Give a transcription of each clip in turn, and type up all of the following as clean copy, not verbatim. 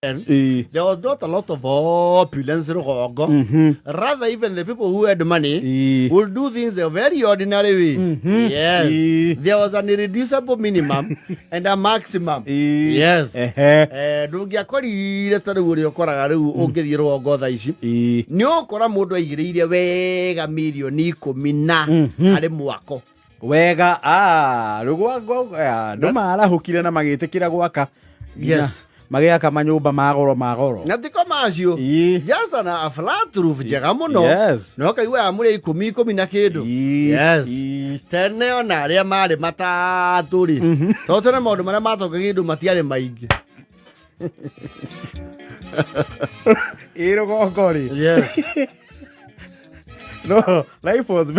There was not a lot of opulence rũgongo. Rather, even the people who had money would do things a very ordinary way. Yes. There was an irreducible minimum and a maximum. Yes. Ndũngĩakorire ta rĩu ũrĩa ũkoraga rĩu ũngĩthiĩ rũgongo thaa ici, nĩ ũkora mũndũ aigĩrĩire wega mirioni 10 na harĩ mwako. Wega, rũgongo andũ marahũkire na magĩtĩkĩra gwaka. Magĩaka manyũmba ma goro ma goro. Na tiko macio, just na a flat roof njega mũno. Na ũkaigua ya mũrĩ ikũmi ikũmi na kĩndũ. Yes. Tene ona arĩa marĩ matatũ rĩ, tondũ tene maũndũ marĩa matongagia indo matiarĩ maingĩ. Ĩ rũgongo rĩ. No, life was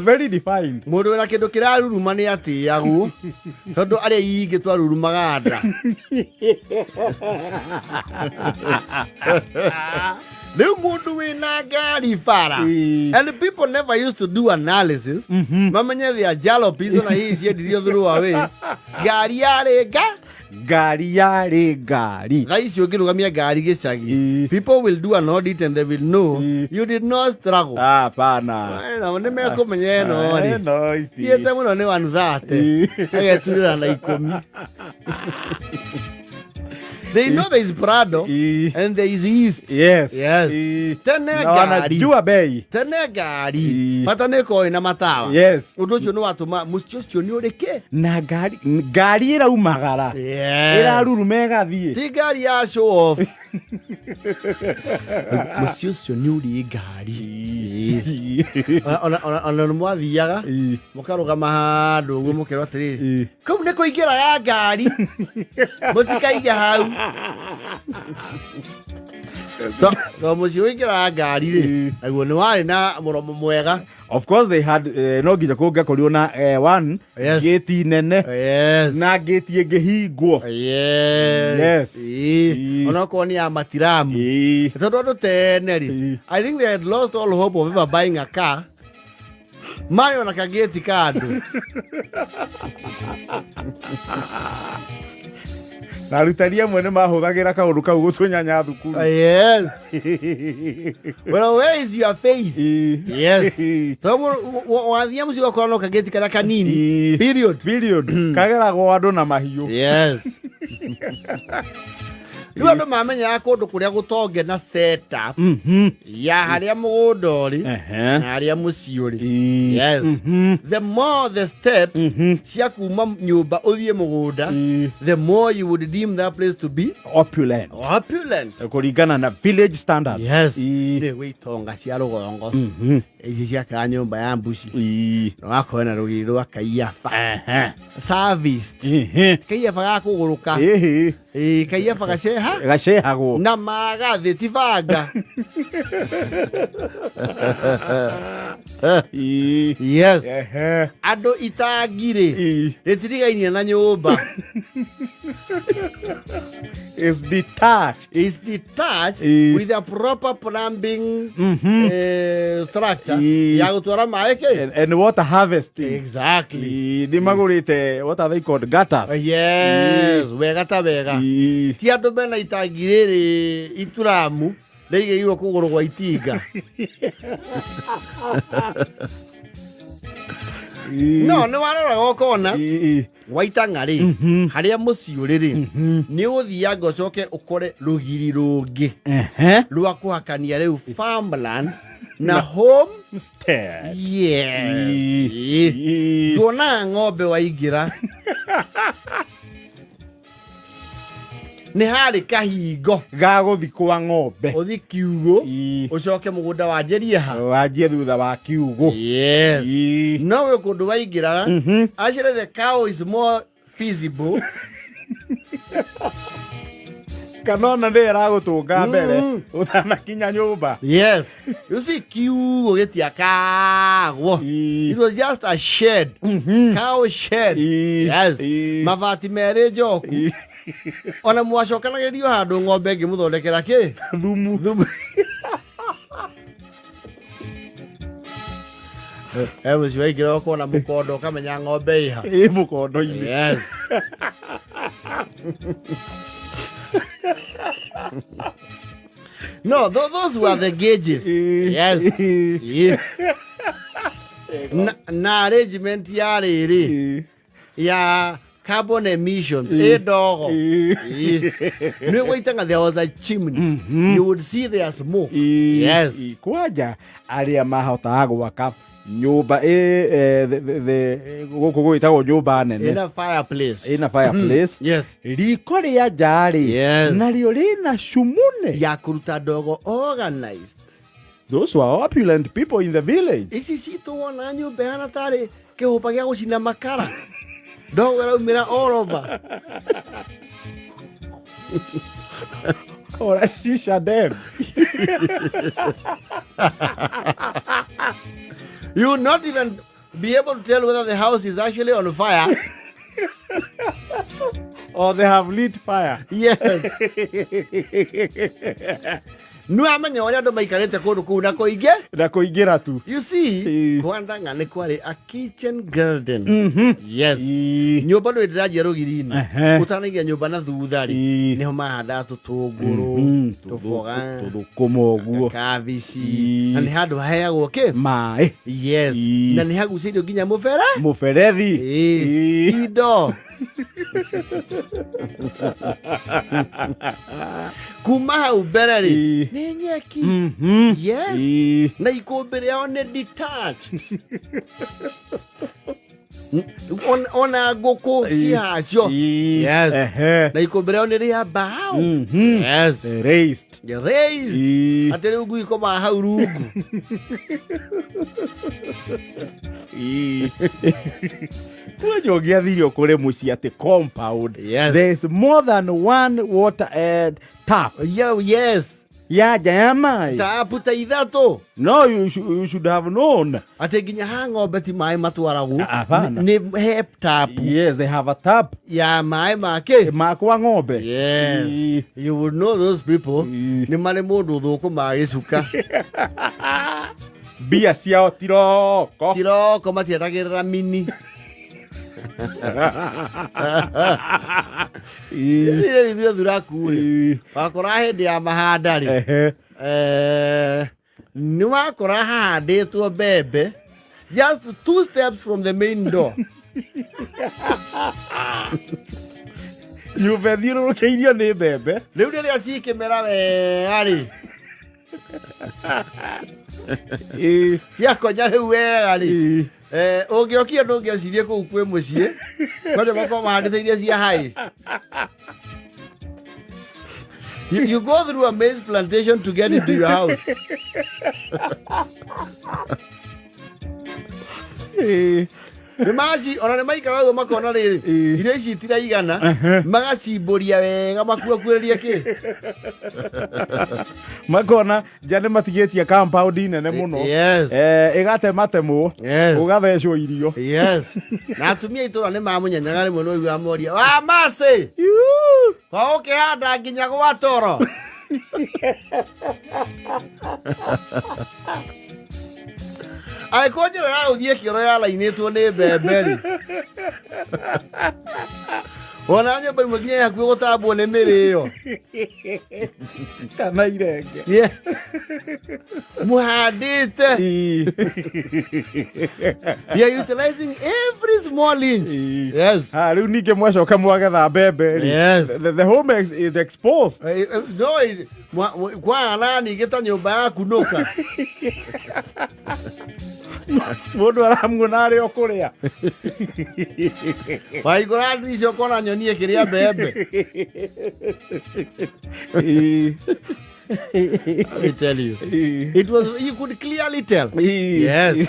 very defined. Mũndũ wĩna kĩndũ kĩraruruma nĩ atĩagwo, tondũ arĩa ingĩ twarurumaga nda. Rĩu mũndũ wĩna ngari bara, and people never used to do analysis mamenye their jalopies ona hihi ciendirio through away. Ngari yarĩ nga Ngari yarĩ ngari. Thaa ici ũngĩrũgamia ngari gĩcagi, people will do an audit and they will know you did not struggle. Hapana. Ĩno nĩ mekũmenya ĩno rĩ Ĩno ici. Thiĩte mũno nĩ 130, ageturĩra na 10. They know there is Prado and there is East. Yes. Tene Na ngari. wanajua bei. Tene ngari. Bata nĩ ĩkorwo ĩna matawa. Ũndũ ũcio nĩ watũma mũciĩ ũcio nĩ ũrĩke. Na ngari ngari ĩraumagara. Ĩraruruma ĩgathiĩ. Ti ngari ya show off. Mũciĩ ũcio nĩ ũrĩ ngari. Ona nĩ mwathiaga mũkarũgama handũ ũguo mũkerwo atĩrĩrĩ, kũu nĩ kũingĩraga ngari, mũtikaige hau. To mũciĩ ũingĩraga ngari rĩ, naguo nĩ warĩ na mũromo mwega. Of course they had, no nginya kũngĩakorirwo na one gate nene na gate ĩngĩhingwo. Yes. Onokorwo nĩ ya matiramu. Tondũ andũ tene rĩ, I think they had lost all hope of ever buying a car. Marĩ ona kagĩti ka andũ. Na arutani amwe nĩ mahũthagĩra kaũndũ kau gũtũnyanya thukuru. Yes. Well, where is your faith? Yes. Tondũ wathiia mũciĩ ũgakora no kagĩti karĩa kanini. Period. Period. Kageragwo andũ na mahiũ. Yes. Rĩu andũ mamenyaga kũndũ kũrĩa gũtonge na setup ya harĩa mũgũnda ũrĩ na harĩa mũciĩ ũrĩ. Yes. The more the steps cia kuma nyũmba ũthiĩ mũgũnda, the more you would deem that place to be opulent. Opulent. Kũringana na village standards. Yes. Nĩ gwĩ itonga cia rũgongo ici ciakaga nyũmba ya mbuci, na wakorwo na rũgiri rwa kaiaba serviced, kaiaba ga kũgũrũka. Ĩĩ, kaiaba gaceha. Gacehagwo. Na magathĩ ti banga. Yes. Andũ itangi rĩ, rĩtirigainie na nyũmba. Is detached. Is detached with a proper plumbing structure ya gũtwara maĩ kĩ And water harvesting. Exactly. Nĩ magũrĩte, what are they called, gutters. Yes, wega ta wega. Ti andũ mena itangi rĩrĩ ituramu rĩigĩirwo kũgũrũ gwa itinga. No nĩ waroraga ũkona waita ng'arĩ harĩa mũciĩ ũrĩ rĩ, nĩ ũgũthianga ũcoke ũkore rũgiri rũngĩ rwa kũhakania rĩu farmland na home Homestead. Yes. Nduonaga ng'ombe waingĩra, nĩ harĩ kahingo ga gũthi kwa ng'ombe. Ũthi kiugũ, ũcoke mũgũnda wanjĩrie ha. Wanjie thutha wa kiugũ. Yes. No wĩ kũndũ waingĩraga, actually the cow is more feasible. Kana ona nĩ ĩragũtũnga mbere ũtanakinya nyũmba. Yes, you see, kiugũ gĩtiakagwo. It was just a shed, cow shed. Yes. Mabati merĩ njoku. Ona mwacokanagĩrio handũ ng'ombe ngĩmũthondekera kĩ. Thumu. Thumu. E mũciĩ waingĩra ũkona mũkondo, ũkamenya ng'ombe ĩha. Ĩ mũkondo-inĩ. Yes. No, those were the gauges. Yes. Yeah. Na arrangement ya rĩrĩ ya carbon emissions ĩ ndogo. Nĩ gwaitanga there was a chimney. You would see their smoke. Yes. Kwanja arĩa mahotaga gwaka nyũmba ĩ gũkũ gwĩtagwo nyũmba nene. Ina fireplace. Ĩna fireplace. Riko rĩa nja rĩ, narĩo rĩna cumune ya kũruta ndogo organized. Those were opulent people in the village. Ici citũ wona nyũmba ĩhana tarĩ kĩhũba gĩa gũcina makara, ndogo ĩraumĩra all over. Or a shisha den. You will not even be able to tell whether the house is actually on fire or they have lit fire. Yes. Nĩ amenya ũrĩa andũ maikarĩte kũndũ kũu na kũingĩ. Na kũingĩra tu. You see, kwandanga nĩ kwarĩ a kitchen garden. Yes. Nyũmba ndũ ĩndĩranjia rũgiri-inĩ. Ũtanaigĩa nyũmba na thutha rĩ, nĩho mahandaga tũtũngũrũ, tũboga, tũthũkũma ũguo, kabici, na nĩ handũ haheagwo kĩ? Maĩ. Yes. Na nĩ hagucĩirio nginya mũbera? Mũberethi. Indo. Kuma hau mbere rĩ, nĩ nyeki. Yes. Na ikũmbĩ rĩao nĩ detached. Ona ngũkũ cihacio. Yes. Na ikũmbĩ rĩao nĩ rĩa mbaũ. Yes. Raised. Raised. Atĩ rĩu ngui ikomaga hau rungu. Kwanja ũngĩathire ũkũre mũciĩ atĩ compound. Yes. There is more than one water tap. Yeah, yes. Ya nja ya maĩ. Tapu ta ithatũ. No, you should have known. Atĩ nginya ha ng'ombe ti maĩ matwaragwo. Hapana. Nĩ he tap. Yes, they have a tap. Ya maĩ ma kĩ? Makwa ng'ombe. Yes. You would know those people. Nĩ marĩ mũndũ ũthũkũmaga gĩcuka. Mbia ciao tiroko. Tiroko matietagĩrĩra mini. Ithuĩ ithuĩ thuraku rĩ, wakora hĩndĩ ya mahanda rĩ, nĩ wakora hahandĩtwo mbembe just 2 steps from the main door. Nyũmba ĩthiũrũrũkĩirio nĩ mbembe. Rĩu rĩrĩa cikĩmera wega rĩ, ciakonya rĩu wega rĩ, ũngĩokire ndũngĩecirie kũu kwĩ mũciĩ, kwanja makorwo mahandĩte iria cia hai. You go through a maize plantation to get into your house. Nĩ maci, ona nĩ maikara ũguo makona rĩrĩ, irio ici itiraigana, magacimbũria wega makuakuĩrĩria kĩ? Makona nja nĩ matigĩtie compound nene mũno. Yes. Ĩgatematemwo. Yes. Ũgathecwo irio. Yes. Na atumia itũra nĩ mamũnyenyaga rĩmwe nĩ waiguaga moria, wa Mercy! Kwa ũkĩhanda nginya gwa toro. Angĩkorwo njĩra ya gũthiĩ kĩoro yarainĩtwo nĩ mbembe rĩ, ona nyũmba imwe nginya hakuhĩ gũtambwo nĩ mĩrĩo. Kana irenge. Yes. Mũhandĩte. We are utilizing every small inch. Yes. Rĩu ningĩ mwacoka mwagetha mbembe rĩ. Yes. The home is exposed. No, kwa na ningĩ ta nyũmba yaku nũka. Mũndũ aramuona arĩ o kũrĩa. Waigũra ndirica ũkona nyoni ĩkĩrĩa mbembe. Let me tell you. It was, you could clearly tell. Yes.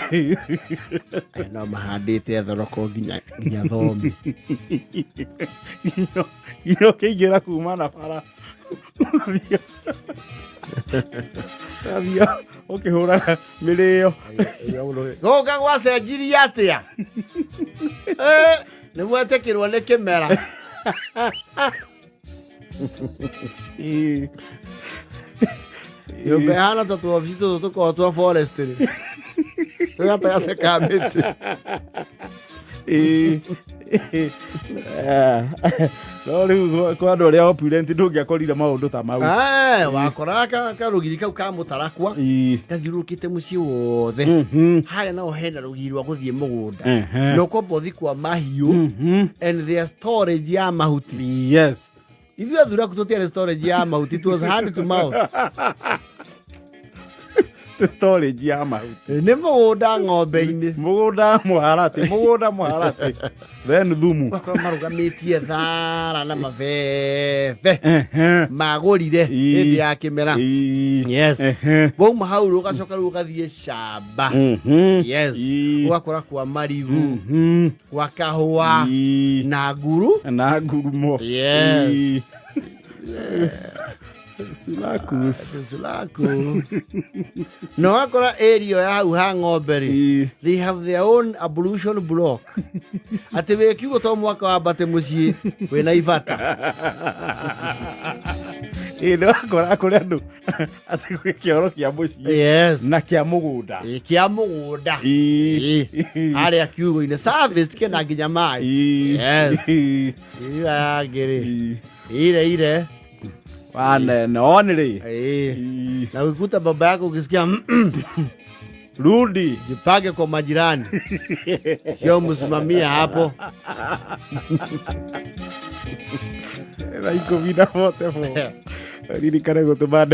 No mahandĩte thoroko nginya thomi. Nginya ũkĩingĩra kuma na bara. Athiĩ ũkĩhũraga mĩrĩo. Gũka gwacenjirie atĩa? Nĩ gwetĩkĩrwo nĩ kĩmera. Nyũmba ĩhana ta twobici tũtũ tũkoragwo twa forestry. Twĩ gatagatĩ ka mĩtĩ. No rĩu kwa andũ arĩa opulent ndũngĩakorire maũndũ ta mau. Wakoraga karũgiri kau ka mũtarakwa gathiũrũrũkĩte mũciĩ wothe. Harĩa naho hena rũgiri rwa gũthiĩ mũgũnda na ũkomba ũthi kwa mahiũ and their storage ya mahuti. Ithuĩ athuri aku tũtiarĩ storage ya mahuti, it was hand to mouth. Storage ya mahuti. Nĩ mũgũnda ng'ombe-inĩ. Mũgũnda mũharatĩ, mũgũnda mũharatĩ, then thumu. Ũgakora marũgamĩtie thara na mabebe magũrire hĩndĩ ya kĩmera. Yes. Wauma hau rĩ, ũgacoka rĩu ũgathiĩ camba. Yes. Ũgakora kwa marigu, kwa kahũa na nguru. Na ngurumo. Yes. Sulakus. Sulaku na ũgakora area ya hau ha ng'ombe rĩ, they have their own ablution block, atĩ wĩ kiugo to mwaka wambate mũciĩ wĩna ibata. Ĩ, nĩ wakora kũrĩ andũ atĩ gwĩ kĩoro kĩa mũciĩ na kĩa mũgũnda. Ĩ, kĩa mũgũnda. Ĩ, harĩa kiugo-inĩ service kĩna nginya maĩ. Yes. Ĩyo yangĩ rĩ, ile ile. Wanene only. Ĩ. Na ukikuta baba yako ukisikia Rudi. Jipange kwa majirani, sio msimamia hapo. 10:44. Ririkane gũtũma.